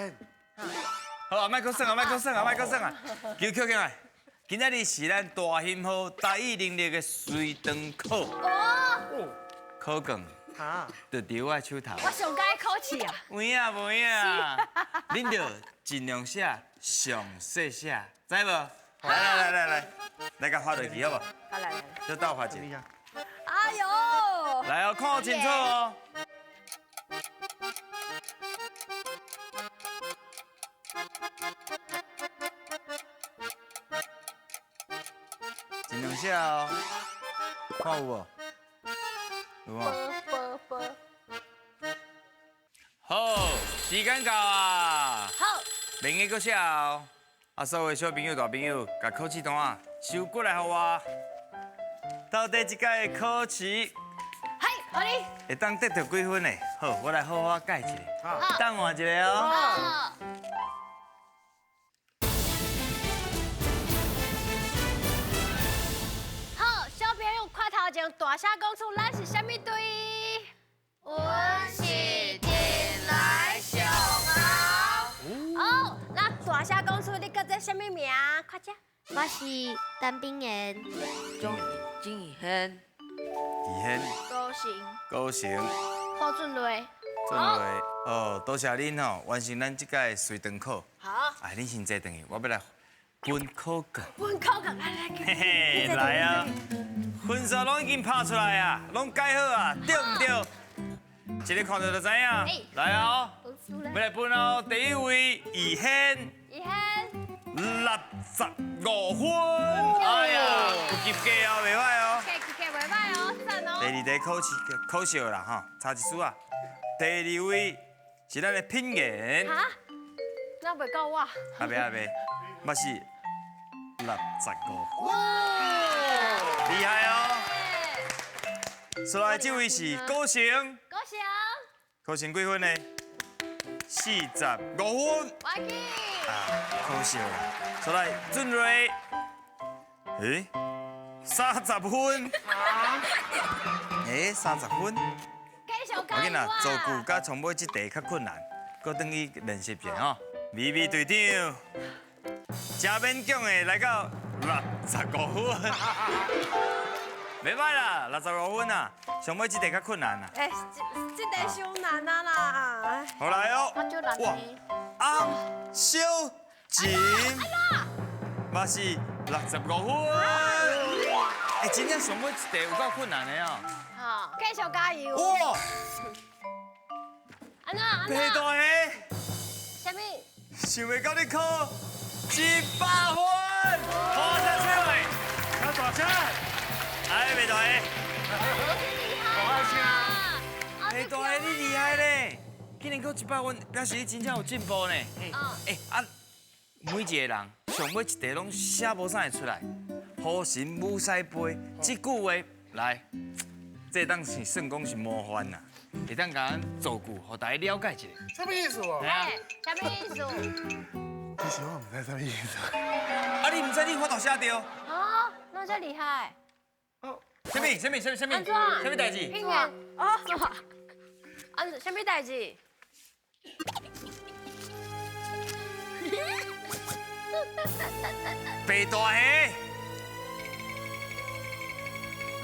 轩。好啊，莫閣耍啊，莫閣耍啊，莫閣耍啊！球捡起來。今仔日是咱大興號台語能力的隨堂考。哦。考卷。哈。就佇我手頭。我上佳考試啊。有影無影？恁著盡量寫，詳細寫，知無？來來來來來，來共畫落去好無？好來來。這鬥畫一下。哎呦！來哦，看清楚哦。盡量寫哦，看有無？有無？好，時間到啊！好，免去閣寫哦。啊，所有的小朋友、大朋友，共考試單仔收過來予我。到底這屆的考試，嗨，予你會當得著幾分呢？好，我來好好改一下，等我一下哦。好，小朋友看頭前大聲講出咱是啥物隊？阮是陣來上後。哦，那大聲講出你叫做啥物名？快點。我是陳炳賢。鍾鍾怡軒。怡軒。高成。高成。何俊瑞。俊瑞。哦，多謝恁吼，完成咱這屆隨堂考。好。哎，恁先坐轉去，我欲來分考卷。分考卷，來來。嘿嘿，來啊！分數攏已經拍出來啊，攏改好啊，對毋對？一个看著就知影。來啊！欲來分哦，第一位怡軒。怡軒。65分。哎呀，有及格哦，袂歹哦。及格袂歹哦，讚哦。第二題考試可惜啦吼，差一絲啊。第二位是咱的品言。哈？那袂夠我？啊袂啊袂，嘛是65分。厲害哦！所來這位是高成。高成。高成幾分呢？45分。啊，可惜啦。所來俊瑞，欸，30分。欸，30分。繼續無要緊啦，造句佮上尾這題較困難，閣轉去練習者吼。美美隊長，真勉強的來到65分，袂歹啦，65分啊，上尾這題較困難啦。欸，這題傷難啊啦！好來哦，哇，翁小琴，嘛是65分。欸，真正上尾這題有夠困難的哦。好，繼續加油。哇！按怎？按怎？白大蝦。啥物？想袂到你考100分，好聲出來，較大聲。哎，白大蝦。大聲。白大蝦，你厲害咧！竟然考100分，表示你真正有進步呢。欸啊，每一個人上尾一題攏寫無啥會出來，雨神武師杯這句話來，這當是算講是模範啦，會當共咱造句，予大家了解一下。啥物意思啊？啥物意思？其實我毋知啥物意思。啊，你毋知你發度寫著？啊，那遮厲害。啥物？啥物？啥物？啥物？按怎？啥物代誌？品言哦，按啥物代誌？白大蝦，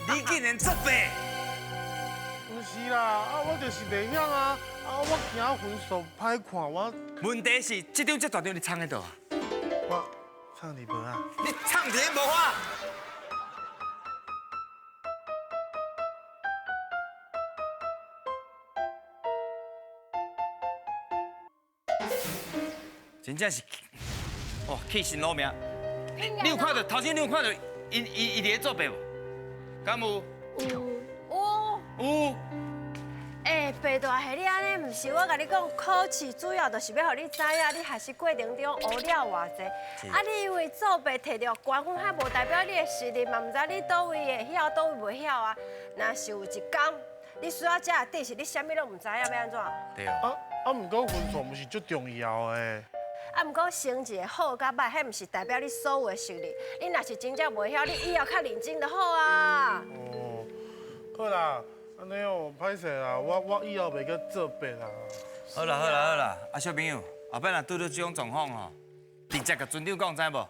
你竟然作弊！毋是啦，啊，我就是袂曉啊，啊，我驚分數歹看，我。問題是這張這大張你藏佇佗啊？我藏佇無啊。你藏佇咧無啊？真正是，哇，氣死老命！你有看著頭先？你有看著伊伊伊佇咧作弊無？敢有？有。有。欸，白大俠，你按呢毋是我共你講，考試主要就是欲予你知影，你學習過程中學了偌濟。啊，你以為作弊摕著高分，彼無代表你的實力，嘛毋知你佗位會曉，佗位袂曉啊。若是有一工，你需要這個知識，你啥物攏毋知影，欲按怎？對。啊啊，毋過分數毋是足重要的。啊，毋過成績好佮歹，彼毋是代表你所有的實力。你若是真正袂曉，你以後較認真就好啊。哦，好啦，按呢哦，歹勢啦，我以後袂閣作弊啦。好啦好啦好啦，啊小朋友，后摆若拄著這種狀況吼，直接共船長講，知無？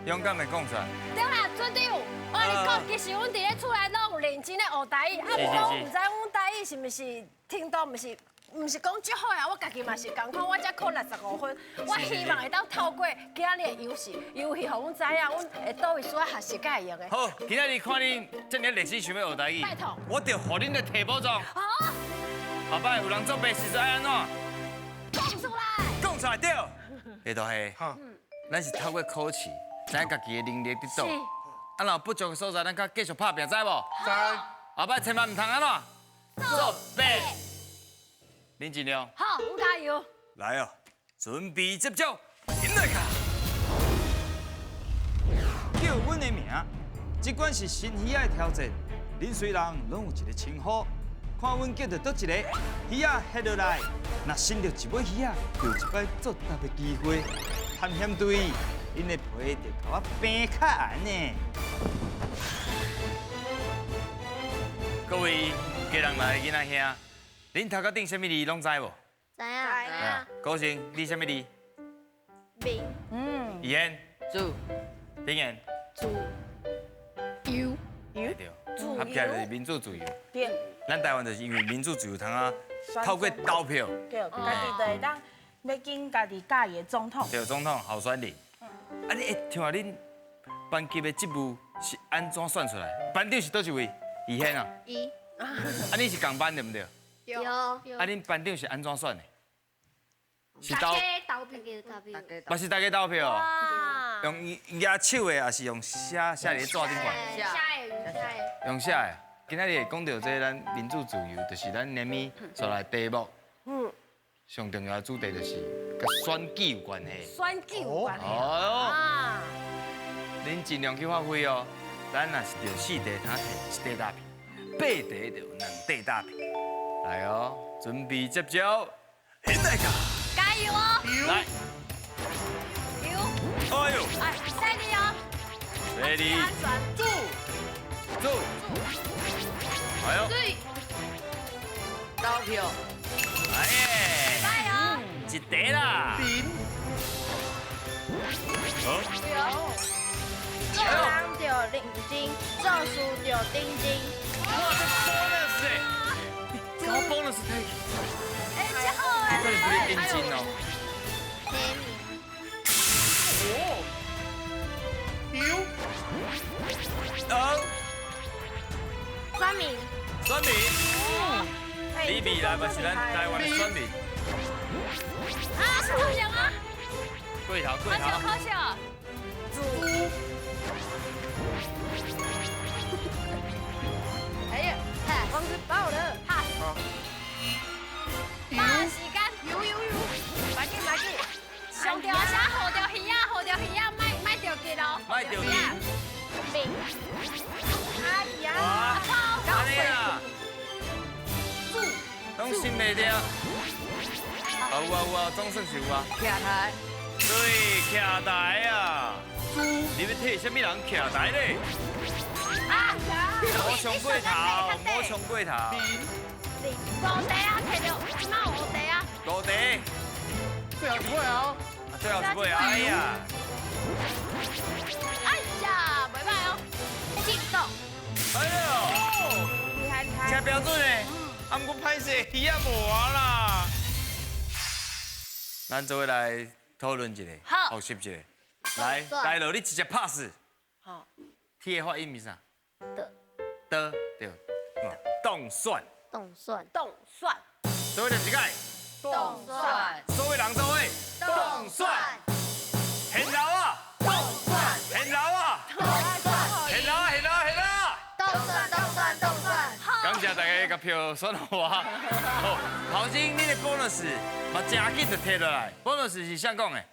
勇敢的講出來。對啦，船長，我共你講，其實阮佇咧厝內攏有認真咧學台語，啊，毋過阮毋知阮台語是毋是程度，毋是毋是講足好啊。我家己嘛是仝款，我才考65分，我希望會當透過今仔日的遊戲，遊戲予阮知影，阮會佗位需要學習才會用的。好，今仔日看恁這麼熱心想欲學台語，拜託，我就予恁來提寶藏。好。後擺有人作弊時陣愛按怎？講出來。講出來對。白大俠，咱是透過考試，知影家己的能力佇佗。啊，若有不足的所在，咱閣繼續拍拚，知無？知。後擺千萬毋通按怎？作弊。林盡量。好，阮加油。來哦，準備接招，引來卡。叫阮的名，這款是新魚仔的挑戰。恁隨人攏有一個稱呼，看阮叫著佗一個魚仔翕落來，若伸著一尾魚仔，就有一擺作答的機會。探險隊，𪜶的皮就共我平較硬呢。各位家人來的囡仔兄，恁頭殼頂啥物字攏知無？知影。高成，你啥物字？民。怡嫣。自。丁妍。自。由。對。合起來就是民主自由。對。咱台灣就是因為民主自由，通啊透過投票。對，家己就會當欲揀家己佮意的總統。對，總統候選人。啊，你會聽下恁班級的職務是按怎選出來？班長是佗一位？怡嫣啊。伊。啊，你是仝班對毋對？對。啊，恁班長是按怎選的？是投投票，投票。嘛是大家投票。用舉手的，抑是用寫寫佇紙頂懸？寫的，寫的。用寫的。今仔日會講著這咱民主自由，就是咱連咪所來題目。上重要的主題就是佮選舉有關係。選舉有關係。哦。恁盡量去發揮哦。咱若是著四題，通提一塊大片；八題就有兩塊大片。來哦，準備接招，現在卡。加油哦！來。油。哎呦！哎，犀利哦！犀利。住。住。哎呦。水。投票。哎耶！加油！一題啦。民。好。做人著認真，做事著認真。哇，這 bonus 哎！你搞 bonus 提。哎，這好哎。這是認真哦。提名。哦。有。哦。選民。選民。你未來嘛是咱台灣的選民。啊，是不行啊。過頭過頭。可惜可惜。猪。哎呀，王子爆了，哈。把時間，有有有，來緊來緊，上吊啥？予著魚仔，予著魚仔，莫莫著急哦。莫著急。民。哎呀，哇，按呢啊。攏心袂掉。有啊有啊，總算是有啊。徛台。對，徛台啊。你欲替啥物人徛台咧？啊！無衝過頭，無衝過頭。五題啊，提著，這馬五題啊。五題。最後一尾啊！最後一尾，哎呀！哎呀，袂歹哦。進動。哎呦！厲害厲害。真標準的，啊，毋過歹勢，魚仔無啊啦。咱做伙來討論一下，好，複習一下。來，來落，你直接 pass。好。T 的發音是啥？的。的，對。凍蒜。凍蒜。凍蒜。做伙念一擺。凍蒜。所有人做伙。凍蒜。現流啊！凍蒜。現流啊！凍蒜。現流啊！現流啊！現流啊！凍蒜，凍蒜，凍蒜。感謝大家共票選予我。好，頭先你的 bonus 嘛誠緊就提落來，bonus 是啥講的？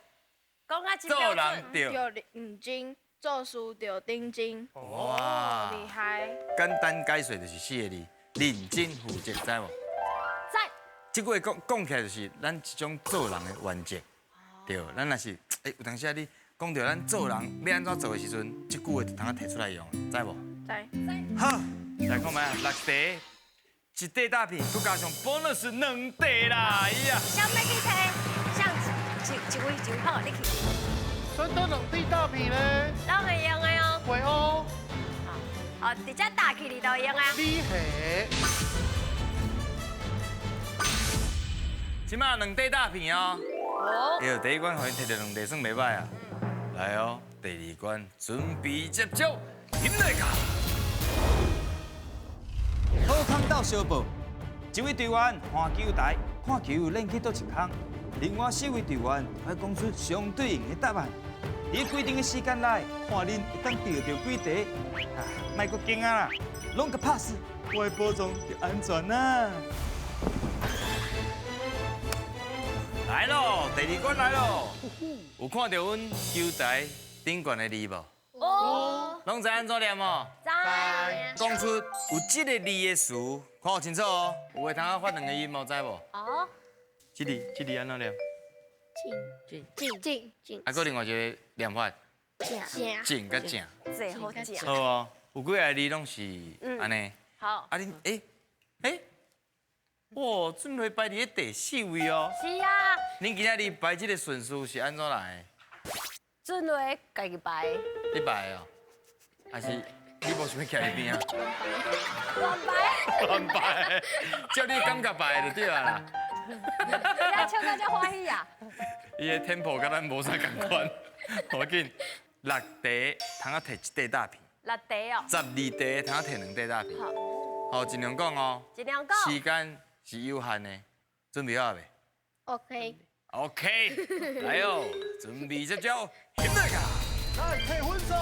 做人著認真，做事著認真。哇，厲害！簡單解說就是四個字：認真負責，知無？知。這句話講講起來就是咱一種做人的原則，對。咱若是欸，有當時啊，你講著咱做人欲按怎做的時陣，這句話就通啊提出來用，知無？知。好，來看覓啊，六題，一塊大片，閣加上 bonus 兩塊啦，哎呀！啥欲去提？好，你去。选到两块大片咧。拢会用的哦。会哦。好，直接打起你就用啊。你下。这马两块大片哦。哦。对，第一关予𪜶提著两块算袂歹啊。来哦，第二关准备接招，进来卡。好康斗相报，一位队员换球台，看球练去佗一空；另外四位队员爱讲出相对应的答案。伫规定的时间内，看恁会当得著几题。啊，莫阁惊啊啦，拢共拍死，我的宝藏就安全啦。来咯，第二关来咯。有看到阮球台顶悬的字无？哦。拢知按怎念无？知。讲出有这个字的词，看清楚哦。有的通仔发两个音无？知无？哦。这字，这字按怎念？进进进进。啊，阁另外一个念法。正。正佮正。这好正。好哦，有几个字拢是按呢。好。啊，恁欸，哇，准备排伫咧第四位哦。是啊。恁今仔日排这个顺序是按怎来的？准备家己排。你排哦？还是你无想欲徛伊边啊？乱排。乱排，照你感觉排就对啊啦。你笑到遮欢喜啊！伊的 tempo 佮咱无啥仝款，无要紧。六题通仔提一块大片。六题哦。12题通仔提两块大片。好。好，尽量讲哦。尽量讲。时间是有限的，准备好未？OK。 OK，来哦，准备接招，起来噶！来，提分数。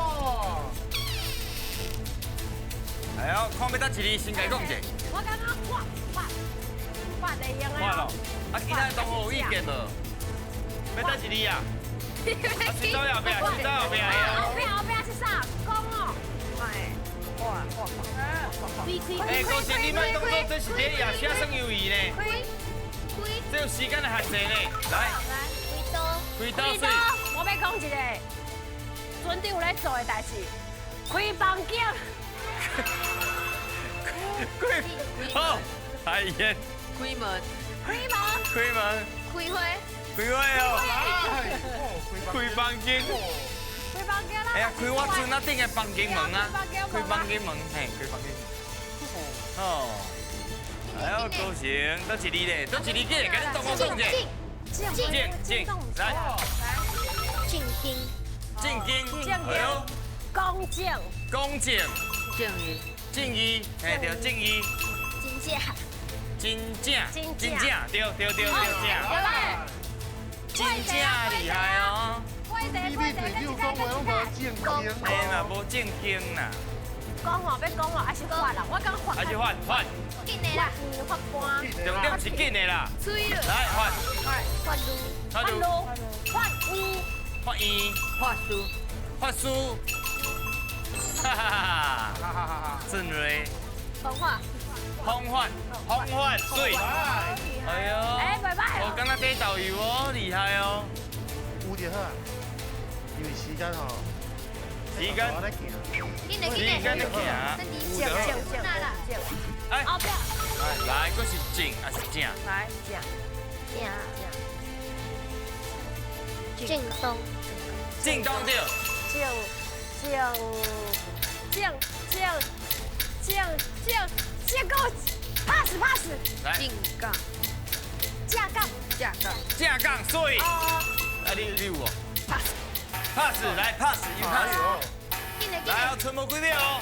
来哦，看欲佗一字，先共讲者。我感觉发发发会用的。发咯，啊，其他同学有意见无？欲佗一字啊？啊，先走后壁，先走后壁。后壁后壁是啥？讲哦。哎，哇哇哇！哎，高成，你莫当作这是伫夜车耍游戏呢。开开。这有时间的限制呢。来。来，开刀。开刀水。我欲讲一个，船长有咧做的代志，开房间。开，好，来演。开门。开门。开门。开花。开花哦。开房间。开房间啦。哎呀，开我船仔顶的房间门啊。开房间门，嘿，开房间门。哦。哎呦，高成，佗一字咧，佗一字紧，共恁同学讲者。进进进，来。进京。进京。正经。公正。公正。正义。正义，嘿对，正义。真正。真正。真正，对对对对正。真正厉害哦。你对长讲话拢无正经。哎嘛，无正经啦。讲话欲讲话，还是发啦？我讲发。还是发发。紧的啦。法官。重点是紧的啦。吹了。来发。发怒。发怒。发院。发院。法师。法师。哈哈哈哈哈！郑瑞。方法。方法。方法。水。哎呦。哎，袂歹。我敢若底导游哦，厉害哦。有就好，因为时间吼。时间。紧的时间咧行。正正正。哎。后壁。来，阁是正还是正？来正。正。正东。正东对。正正正正正正这个 pass pass。来。正杠。正杠。正杠。正杠水。啊，你有无？pass。 pass 来 pass 又 pass。来哦，剩无几秒哦。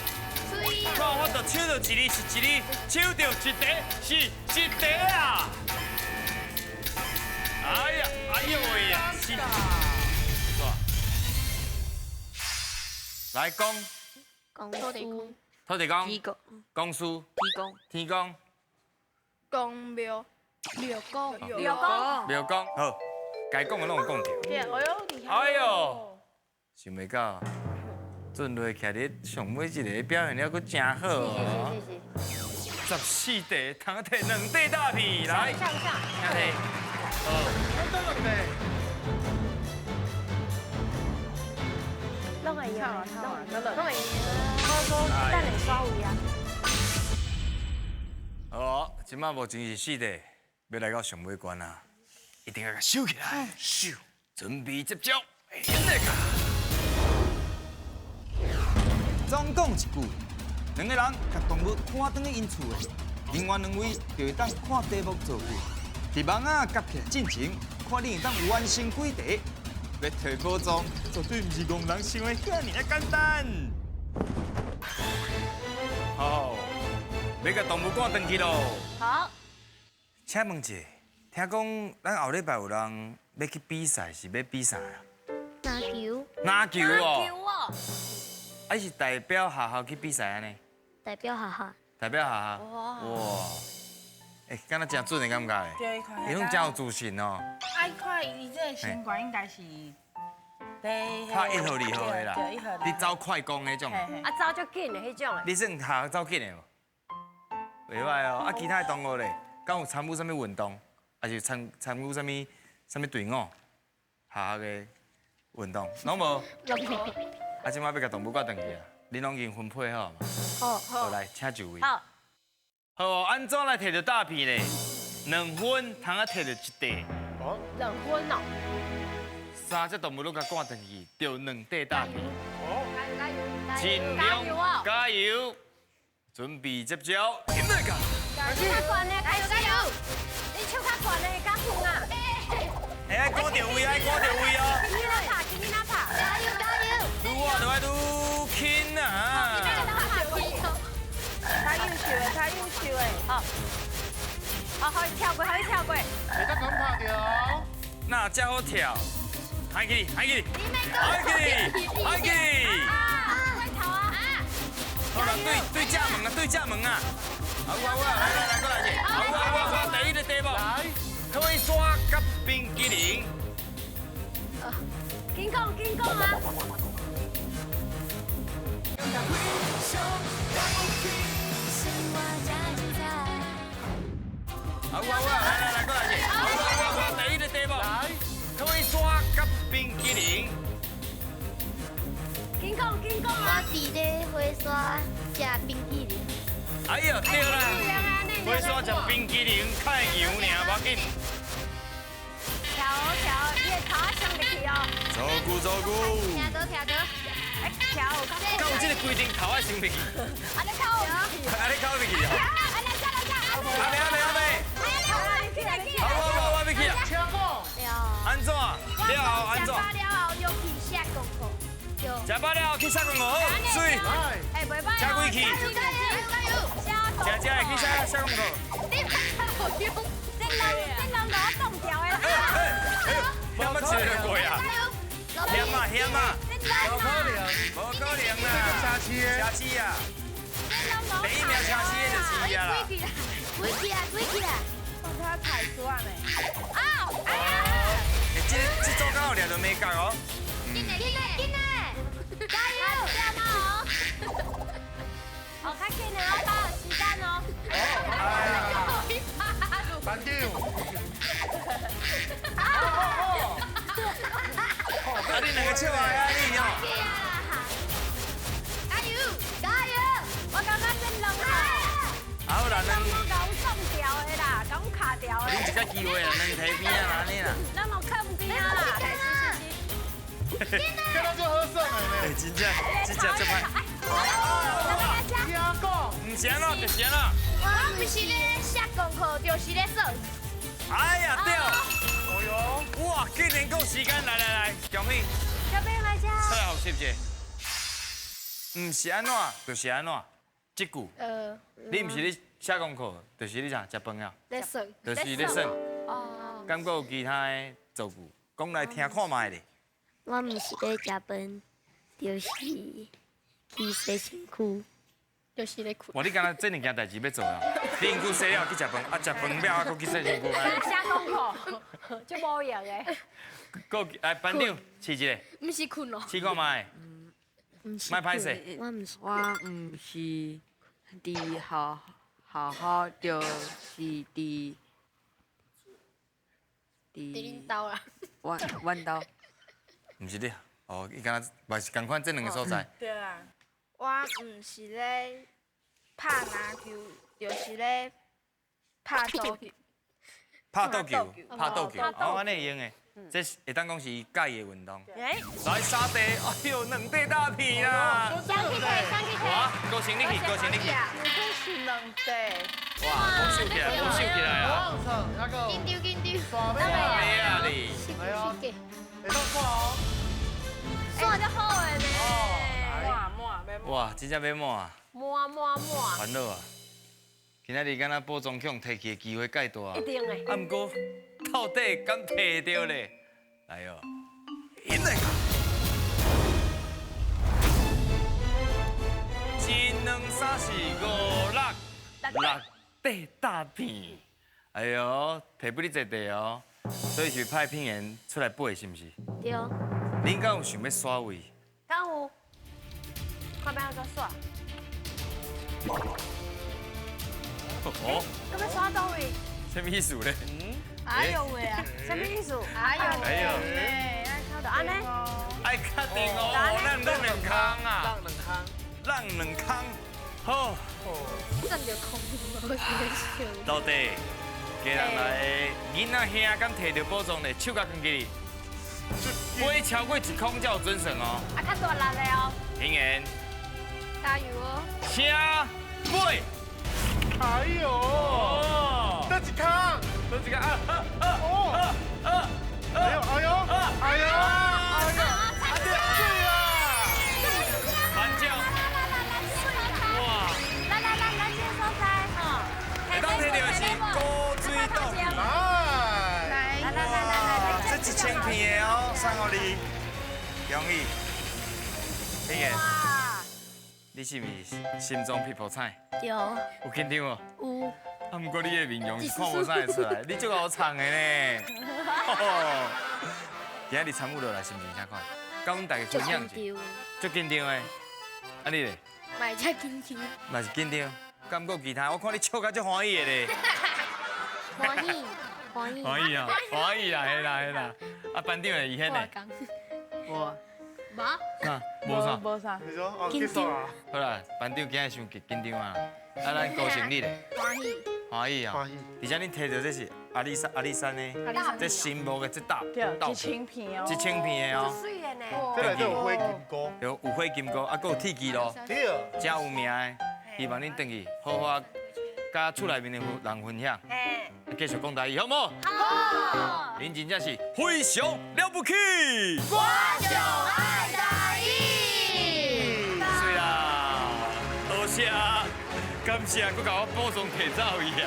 看我就抢著一字是一字，抢著一题是一题啊！哎呀，哎呦喂呀！是。来讲。土地公。土地公。天公。公司。天公。天公。公庙。庙公。庙公。庙公。好，该讲的拢有讲著。对，哎呦厉害。哎呦，想袂到。准备徛伫上尾一个表现了阁真好哦。是是是。14题，通提2块大片来。上上。听提。好。拢会用，拢会用。等下刷位啊。好，这马目前是4题，欲来到上尾关啊，一定要共收起来。收。准备接招，那个。总讲一句，两个人共动物赶转去𪜶厝的，另外两位就会当看题目造句。伫网仔夹起来进前，看你会当完成几题。欲提宝藏，绝对毋是戆人想的遐尔仔简单。好，欲共动物赶转去咯。好。请问一下，听讲咱后礼拜有人欲去比赛，是欲比啥啊？篮球。篮球哦。篮球哦。啊，是代表学校去比赛按呢？代表学校。代表学校。哇。欸，敢若真准的感觉咧。对，伊拢真有自信哦。啊，伊看伊这个身高应该是，拍1号2号的啦，你走快攻彼种。啊，走足紧的彼种的。你算下走紧的无？袂歹哦，啊，其他的同学咧，敢有参与啥物运动，还是参与啥物啥物队伍？学校的运动，拢无。拢无。啊，这摆欲共动物赶转去啊，恁拢已经分配好嘛？好。好，来，请就位。好。好，按怎来摕著大片咧？2分通啊摕著一块。哦。2分哦。3只动物拢共赶转去，著2块大片。哦。加油尽加油量加油！准备接招，那个。手较悬的，加油加油！你手较悬的会较远啊。欸，爱顾著位，爱顾著位哦。轻轻仔拍，轻轻仔拍。加油加油！愈活就爱愈轻啊。较优秀的，较优秀的。好，好，予伊跳过，予伊跳过。袂当共拍著哦。那遮好跳，海去，海去，海去，海去。啊，回头啊！好啦，对对正门啊，对正门啊。好啊好啊，来来来，过来者。好啊好啊，第一个题目。来。推沙佮冰淇淋。紧讲紧讲啊！好啊好啊，来来来，过来者。好啊好啊，第一个题目。来。推沙佮冰淇淋。紧讲紧讲啊！我伫咧花山食冰淇淋。哎呀，对啦，花山食冰淇淋，较会油尔，无要紧。跳跳，你的头仔上入去哦。走久走久。听歌听歌。哎，跳有较。敢有这个规定，头仔先入去。按呢扣入去。按呢扣入去哦。来来来来。阿妹阿妹阿妹。头仔入去来去。好，我欲去啊。请讲。按怎？了后按怎？食饱了后又去写功课。食饱了后去写功课，好，水。哎，袂歹。车几去？加油加油！食食会去写写功课。你唔好用，这人这人都冻掉的啦。险啊，一个过啊！险啊险啊！无可能，无可能啦！车市的，车市啊！第一名车市的就是伊啊啦！开起来，开起来！我睇踩出啊没？啊！哎呀！欸，这这组敢有掠著眉角哦？紧嘞紧嘞紧嘞！加油！加油！哦，较紧的，我把握时间哦。班长。啊，你两个笑啊，你哦。加油！加油！我感觉这两个，好啦，两个共撞掉的啦，共卡掉的。恁一个机会啦，两提边啊，按呢啦。咱嘛靠边啊啦。这个就好耍的呢。欸，真正，真正足歹。听讲。毋是按怎，就是按怎。我毋是咧写功课，就是咧算。哎呀，对。哦哟。哇，竟然够时间，来来来，恭喜。小朋友来吃。出来复习一下。毋是按怎，就是按怎。这句。你毋是咧写功课，就是咧啥？食饭啊。咧算。就是咧算。哦。敢阁有其他的造句，讲来听看觅咧。我毋是咧食饭，就是去洗身躯，就是咧睏。哇，你敢若这两件代志欲做啊？你身躯洗了去食饭，啊，食饭了啊，阁去洗身躯。写功课，足无用的。阁来班长试一下。毋是睏咯。试看觅。莫歹势。我毋是。我毋是伫学校，就是伫伫恁兜啦。阮阮兜。毋是你，哦，伊敢若嘛是仝款这两个所在。对啊。我毋是咧拍篮球，就是咧拍桌球。拍桌球，拍桌球，哦，按呢会用的。这是会当讲是伊佮意的运动。哎，来三块，哎呦，两块大片啦！上去提，上去提。哇，高兴你去，高兴你去。这是两块。哇，讲收起来，讲收起来啊！紧张紧张。耍咩咩啊你？来哦，会当看哦。刷就好的呢。抹抹哇，真正欲抹啊！抹抹抹。烦恼啊！今仔日敢若宝藏去提去的机会介大。一定的。啊，毋过到底敢提著咧？来哦，引来。一、两、三、四、五、六，六块大片。哎呦，提不你坐地哦，所以是派片员出来背，是毋是？对。恁敢有想欲刷位？敢有？看欲按怎刷？哦，敢欲刷佗位？啥物意思咧？哎呦喂啊！啥物意思？哎呦喂！就按呢？爱确定哦，咱拢两空啊！让两空，让两空，好。站著空，无是咧笑。到底家人来，囡仔兄敢提著宝藏咧？手甲囥起，飞超过一空才有准算哦。啊，较大力的哦。平言。加油哦！请飞。哎呦，得一空，得一空啊！哦，哎呦，哎呦，哎呦，哎呦，对啊！反叫。哇！来来来来，这个所在吼。会当提著的是高水豆。来。来来来来来，这1000片的哦，送予你，恭喜。平言。你是毋是心脏皮肤彩？对。有紧张无？有。啊，毋过你的面容是看无啥会出来，你足𠢕藏的呢。今仔日参与落来，心情啥款？佮阮大家分享一下。足紧张的。啊你咧？嘛会遮紧张。嘛是紧张。敢过其他，我看你笑甲足欢喜的咧。欢喜，欢喜。欢喜啊，欢喜啦，嘿啦嘿啦。啊，班长咧，伊迄个。无。无。啥？无啥。无啥。你说哦，结束啊。好啦，班长今日伤紧紧张啊。啊，咱高兴你咧。欢喜。欢喜啊！欢喜。而且恁提著这是阿里山，阿里山的，这新木的这大，对，1000片哦。1000片的哦。水的呢。这内底有火金菇。对，有火金菇，啊，阁有铁枝咯。对。真有名的，希望恁转去好好佮厝内面的人分享。继续讲台语，好无？好。恁真正是非常了不起。我就爱台语。水啦，多谢，感谢，阁共我宝藏提走去啊。